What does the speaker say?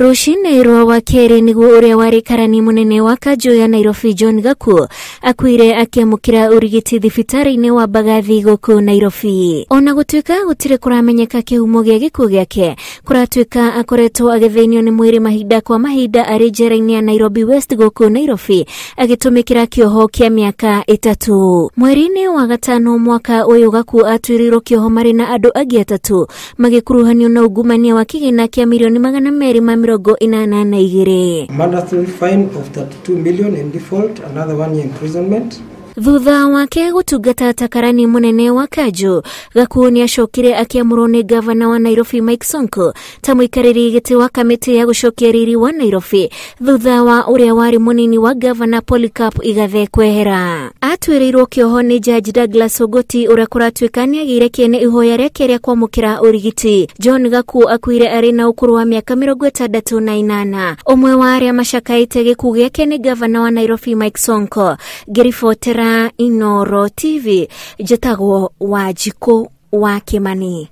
Rũcinĩ rwa wakerĩ nĩguo ũrĩa warĩ karani mũnene wa kanjũ ya Nairobi John Gakuo akuire akĩamũkĩra ũrigiti thibitarĩ-inĩ wa Mbagathi gũkũ Nairobi. Ona gũtuĩka gũtirĩ kũramenyeka kĩhumo gĩa gĩkuũ gĩake, kũratuĩka akoretwo agĩthĩnio nĩ mwĩrĩ mahinda kwa mahinda arĩ njera-inĩ ya Nairobi West gũkũ Nairobi agĩtũmĩkĩra kĩoho kĩa mĩaka 3. Mweri-inĩ wa gatano mwaka ũyũ Gakuo atuĩrĩirwo kĩoho marĩ na andũ angĩ 3 magĩkuruhanio na ungumania wa kĩgĩna kĩa mirioni 282. Mandatory fine of 32 million in default, another 1 year imprisonment. Thutha wake gũtungata ta karani mũnene wa kanjũ, Gakuo nĩacokire akĩamũrwo nĩ gavana wa Nairobi Mike Sonko ta mũikarĩri gĩtĩ wa kamĩtĩ ya gũcokia riri wa Nairobi thutha wa ũrĩa warĩ mũnini wa gavana Polycarp Igathe kwehera. Atuĩrĩirwo kĩoho nĩ Judge Douglas Ogoti ũrĩa kũratuĩka nĩagĩire kĩene ihoya rĩake rĩa kwamũkĩra ũrigiti. John Gakuo akuire arĩ na ũkũrũ wa mĩaka 68. Ũmwe wa arĩa macakaĩte gĩkuũ gĩake nĩ gavana wa Nairobi Mike Sonko. Ngĩribotera Inoro TV, njĩtagwo Wanjikũ wa Kimani.